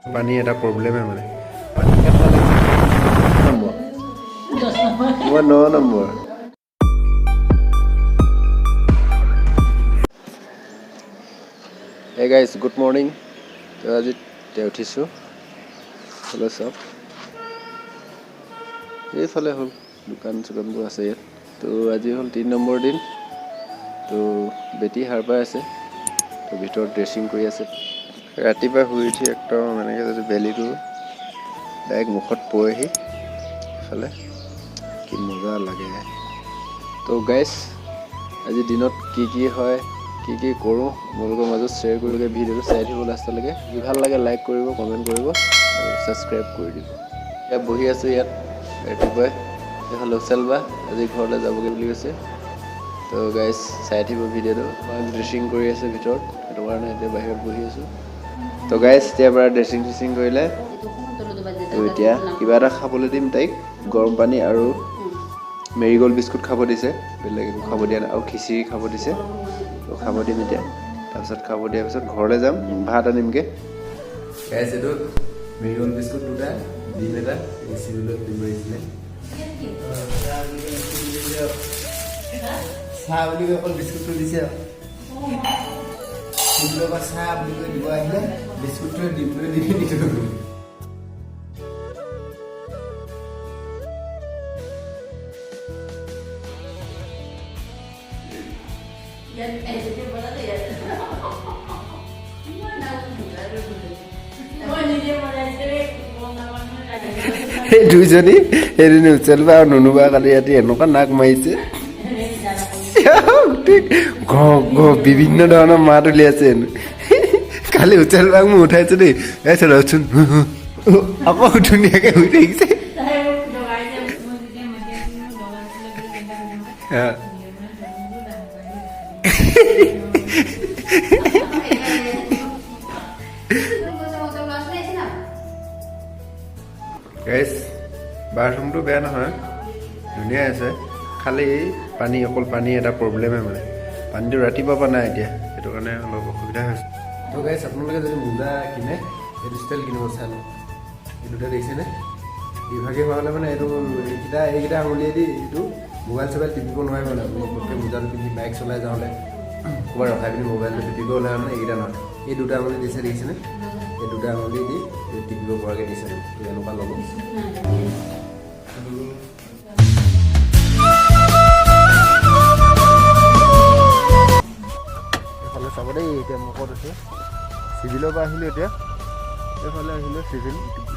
পানী এটা প্ৰব্লেমে, মানে পানী নম্বৰ, মই 9 number. Hey guys, good morning. তো আজি এতিয়া উঠিছোঁ। এইফালে চাওক, এইফালে হ'ল দোকান চোকানবোৰ আছে ইয়াত। তো আজি হ'ল 3 নম্বৰ দিন। তো বেটী সাৰ পাই আছে, তো ভিতৰত ড্ৰেছিং কৰি আছে। ৰাতিপুৱা শুই উঠি একদম এনেকৈ যদি বেলিটো ডাইৰেক্ট মুখত পৰেহি এইফালে, কি মজা লাগে। তো গাইজ, আজি দিনত কি কি হয়, কি কি কৰোঁ, আপোনালোকৰ মাজত শ্বেয়াৰ কৰিবলগীয়া। ভিডিঅ'টো চাই থাকিব লাষ্টলৈকে। যদি ভাল লাগে লাইক কৰিব, কমেণ্ট কৰিব আৰু ছাবস্ক্ৰাইব কৰি দিব। ইয়াত বহি আছোঁ ইয়াত ৰাতিপুৱাই। এইফালে বা আজি ঘৰলৈ যাবগৈ বুলি কৈছে। তো গাইজ, চাই থাকিব ভিডিঅ'টো। মাক ড্ৰেছিং কৰি আছে ভিতৰত, সেইটো কাৰণে এতিয়া বাহিৰত বহি আছোঁ। তো গাইজ, এতিয়াৰ পৰা ড্ৰেছিং চেচিং কৰিলে, তো এতিয়া কিবা এটা খাবলৈ দিম তাইক। গৰম পানী আৰু মেৰিগ'ল্ড বিস্কুট খাব দিছে, বেলেগ একো খাব দিয়া নাই। আৰু খিচিৰি খাব দিছে, তো খাব দিম এতিয়া। তাৰপিছত খাব দিয়াৰ পিছত ঘৰলৈ যাম, ভাত আনিমগৈ। গাইজ, এইটো মেৰিগ'ল্ড বিস্কুট দুটা, ডিম এটা, এই চিভিলত দিব আহিছিলে। চাহ বুলি কৈ অকল বিস্কুটটো দিছে আৰু চিভিলৰ পৰা চাহ বুলি কৈ দিব আহিলে বিস্কুটটোৱে ডিমটোৱে দি দি থৈ গ'ল। সেই দুইজনী সেইদিন উজ্জ্বল বা আৰু নুনুবা কালি ৰাতি এনেকুৱা নাক মাৰিছে, গোটেই ঘ ঘ বিভিন্ন ধৰণৰ মাত উলিয়াইছে। কালি উজ্জ্বল বাক মই উঠাইছো দেই, এই চোন আকৌ ধুনীয়াকে শুই থাকিছে। গাইজ, বাথৰুমটো বেয়া নহয়, ধুনীয়া আছে। খালি পানী, অকল পানী এটা প্ৰব্লেমে, মানে পানীটো ৰাতিপুৱা পৰা নাই এতিয়া, সেইটো কাৰণে অলপ অসুবিধা হৈছে। তো গাইজ, আপোনালোকে যদি মোজা কিনে, এইটো ষ্টাইল কিনিব। চাই লওক, এই দুটা দেখিছেনে? ইভাগে হোৱা হ'লে মানে এইটো এইকেইটা এইকেইটা আঙুলিয়েদি এইটো মোবাইল চোবাইল টিপিব নোৱাৰে। মানে আপুনি পটকৈ মোজাটো পিন্ধি বাইক চলাই যাওঁতে ক'ৰবাত ৰখাই পিনি মোবাইলটো টিপিব হ'লে মানে এইকেইটা নহয়, এই দুটা আঙুলি দিছে, দেখিছেনে? এই দুটা আঙুলি দি এই টিপিব পৰাকৈ দিছে। তো এনেকুৱা ল'ব। এইফালে চাব দেই, এতিয়া মই ক'ত আছোঁ। চিভিলৰ পৰা আহিলোঁ, এতিয়া এইফালে আহিলোঁ।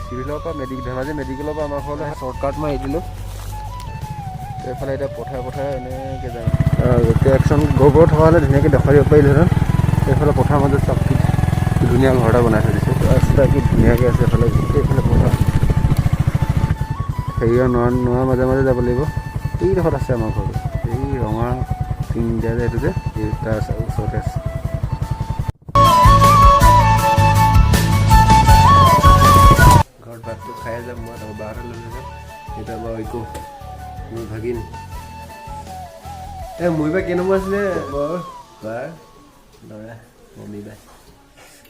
চিভিলৰ পৰা ধেমাজি মেডিকেলৰ পৰা আমাৰ ঘৰলৈ শ্বৰ্টকাট মাৰি দিলোঁ। এইফালে এতিয়া পথাৰে পথাৰে এনেকৈ যাম। এতিয়া একচন গৌৰৱ থকা হ'লে ধুনীয়াকৈ দেখুৱাই দিব পাৰিলোহেঁতেন। এইফালে পথাৰৰ মাজত চাওক, কি ধুনীয়া ঘৰ এটা বনাই থৈ দিছে। ৰাস্তা কি ধুনীয়াকৈ আছে এইফালে। এইফালে পথাৰ, হেৰিয়ৰ নৰা নৰাৰ মাজে মাজে যাব লাগিব। এইডোখৰত আছে আমাৰ ঘৰটো, এই ৰঙা টিং দিয়া যে এইটো যে, এই তাৰ ওচৰতে আছে। ঘৰত ভাতটো খাই যাম মই, তাৰপৰা বাহঁতলৈ লৈ যাম। এইটো আমাৰ ঐকো, মোৰ ভাগিন। এ মই বা কেই নম্বৰ আছিলে? বৰ বাৰ ল'ৰা, মমী বা।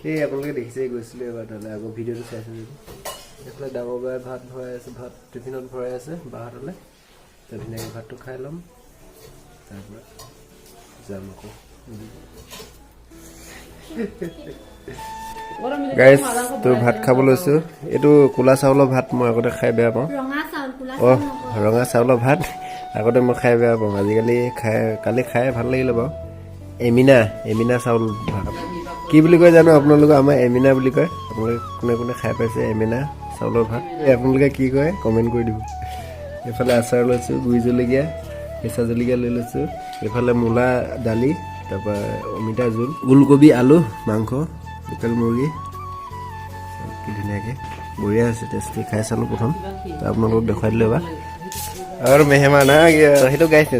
এই আপোনালোকে দেখিছে, গৈছিলোঁ এবাৰ তালৈ, আগৰ ভিডিঅ'টো চাইছে যদি। এইফালে ডাঙৰ বাই ভাত ভৰাই আছে, ভাত টিফিনত ভৰাই আছে বাহঁতলৈ। তো ধুনীয়াকৈ ভাতটো খাই ল'ম, তাৰপৰা যাম আকৌ। গাইজ, তো ভাত খাব লৈছোঁ। এইটো ক'লা চাউলৰ ভাত, মই আগতে খাই বেয়া পাওঁ। ৰঙা চাউল, ক'লা। অঁ, ৰঙা চাউলৰ ভাত আগতে মই খাই বেয়া পাওঁ, আজিকালি খাই, কালি খাই ভাল লাগিলে বাৰু। এমিনা এমিনা চাউল ভাত কি বুলি কয় জানো আপোনালোকৰ? আমাৰ এমিনা বুলি কয়। আপোনালোকে কোনে কোনে খাই পাইছে এমিনা চাউলৰ ভাত? এই আপোনালোকে কি কয় কমেণ্ট কৰি দিব। এইফালে আচাৰ লৈছোঁ, গুড়ি জলকীয়া, কেঁচা জলকীয়া লৈ লৈছোঁ। এইফালে মূলা দালি, তাৰপৰা অমিতা জোল, ওলকবি আলু, মাংস, লোকেল মুৰ্গী। কি ধুনীয়াকৈ বঢ়িয়া হৈছে, টেষ্টি। খাই চালোঁ প্ৰথম, তো আপোনালোকক দেখুৱাই দিলোঁ এবাৰ। আৰু মেহমান আ গয়া, সেইটো গাইছে।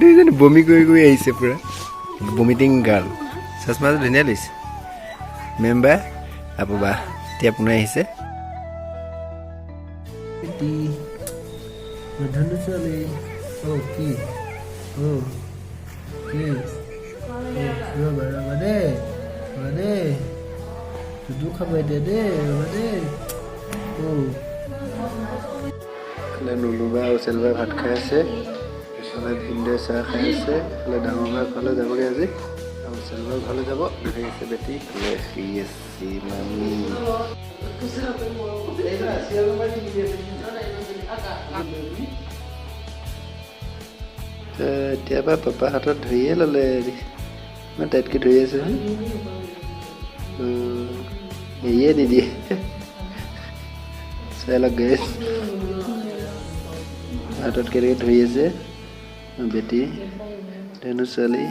দুইজনী বমি কৰি কৰি আহিছে, পূৰা ভমিটিং গাৰ্ল। চশমাটো ধুনীয়া দিছে মেম্বাৰ। আপু বা এতিয়া পুনৰ আহিছে। ছোৱালী, অ' কি, অ' কি, ৰ'বা ৰ'বা দেই, ৰ'বা দেই। দুধো খাব এতিয়া দেই, ৰ'বা দেই। এইফালে নুনুবা আৰু চেলবাই ভাত খাই আছে, এইফালে ভিনদেউৱে চাহ খাই আছে, এইফালে ডাঙৰ বাই ঘৰলৈ যাবগৈ আজি আৰু চেলবাই ঘৰলৈ যাব। ধৰি আছে বেটি, এইফালে শুই আছে মামী। এতিয়াৰ পৰা পাপা হাতত ধৰিয়ে ল'লে, ইমান টাইটকৈ ধৰি আছে, এৰিয়ে নিদিয়ে। চাই লওক গাইজ, হাতত কেনেকৈ ধৰি আছে বেটি ধেনু ছোৱালী।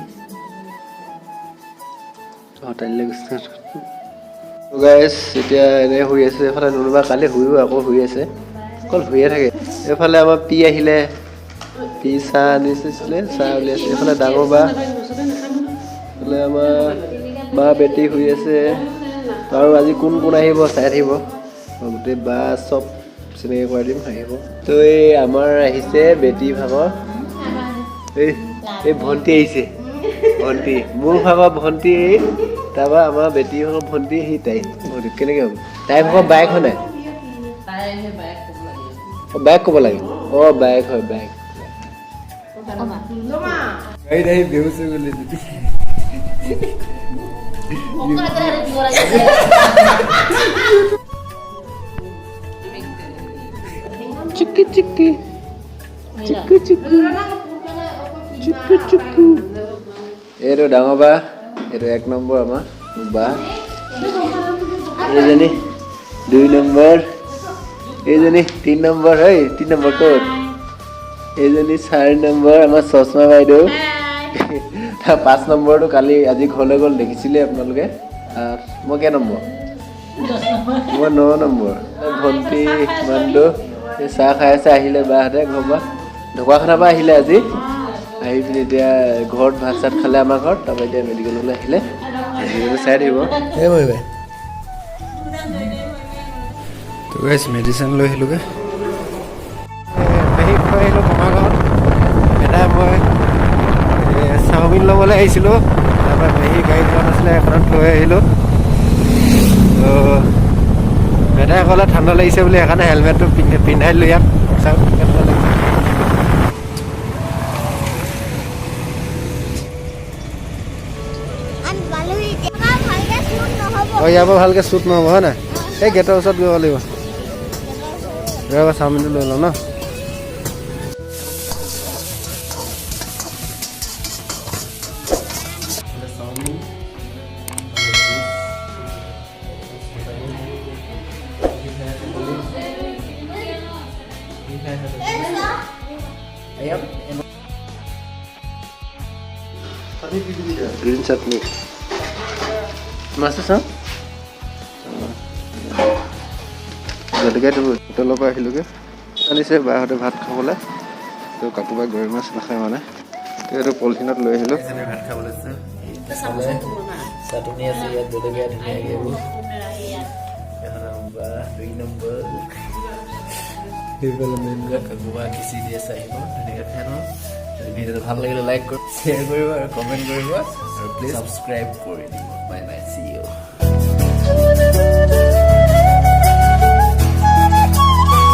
টানিলে গৈছে গাইজ। এতিয়া এনেই শুই আছে। এইফালে নুনুবা কালি শুইও আকৌ শুই আছে, অকল শুইয়ে থাকে। এইফালে আমাৰ পি আহিলে, পি চাহ আনিছিলে, চাহ উলিয়াইছে। এইফালে ডাঙৰ বা, এইফালে আমাৰ মা বেটি শুই আছে। আৰু আজি কোন কোন আহিব চাই থাকিব, গোটেই বা চব চিনাকি কৰাই দিম, আহিব। তো এই আমাৰ আহিছে বেটি ভাগৰ এই ভণ্টি আহিছে, ভণ্টি মোৰ ভাগৰ ভণ্টি, তাৰপৰা আমাৰ বেটি ভাগৰ ভণ্টি, সি তাই কেনেকৈ হ'ব? তাই ভাগৰ বাইক হয় নাই? অ' বাইক ক'ব লাগে, অ' বাইক হয়, বাইক। গাড়ীত আহি বেহুচ হৈ গ'লে। চিক্কি চিক্কি চিক্কু চিক্কু চিক্কু চিক্কু। এইটো ডাঙৰ বা, এইটো 1 নম্বৰ আমাৰ বা, এইজনী 2 নম্বৰ, এইজনী 3 নম্বৰ, হয় 3 নম্বৰ ক'ত? এইজনী 4 নম্বৰ আমাৰ চশমা বাইদেউ। তাৰ 5 নম্বৰটো কালি আজি ঘৰলৈ গ'ল, দেখিছিলে আপোনালোকে। মই কেই নম্বৰ? মই 9 নম্বৰ। ভণ্টি মানুহটো এই চাহ খাই আছে, আহিলে বাহঁতে ঘৰৰ পৰা, ঢকুৱাখানাৰ পৰা আহিলে আজি। আহি পিনি এতিয়া ঘৰত ভাত চাত খালে আমাৰ ঘৰত, তাৰপৰা এতিয়া মেডিকেললৈ আহিলে। ভিডিঅ'টো চাই থাকিব। তো গাইজ মেডিচিন লৈ আহিলোগৈ, পেহীক থৈ আহিলোঁ বঙাগাঁৱত। এটা মই চাওমিন ল'বলৈ আহিছিলোঁ, তাৰপৰা পেহী গাড়ী যোৱা নাছিলে, সেইখনত থৈ আহিলোঁ। তো বেটাই ক'লে ঠাণ্ডা লাগিছে বুলি, সেইকাৰণে হেলমেটটো পিন্ধাই দিলোঁ ইয়াক। চাওক কেনেকুৱা লাগিছে। অঁ ইয়াৰ পৰা ভালকৈ শ্বুট নহ'ব হয় নাই? এই গেটৰ ওচৰত গৈ লাগিব। ৰ'বা চাওমিনটো লৈ লওঁ ন। গ্ৰীণ চাটনি মাছ আছে, জলকীয়াটো হোটেলৰ পৰা আহিলোগৈ। আনিছে বাহঁতে ভাত খাবলৈ, তো কাকোবাই গৰৈ মাছ নাখায় মানে, তো এইটো পলিথিনত লৈ আহিলোঁ। ভাত খাবলৈ চাটনি আছে ইয়াত, জলকীয়া ধুনীয়াকৈ এইবোৰ। 2 নম্বৰ সেইফালে মেইন কাকোবা খিচি দি আছে, আহিব ধুনীয়াকৈ খাই ন। ভিডিঅ'টো ভাল লাগিলে লাইক কৰিব, শ্বেয়াৰ কৰিব আৰু কমেণ্ট কৰিব আৰু প্লিজ ছাবস্ক্ৰাইব কৰি দিব। Bye bye, see you.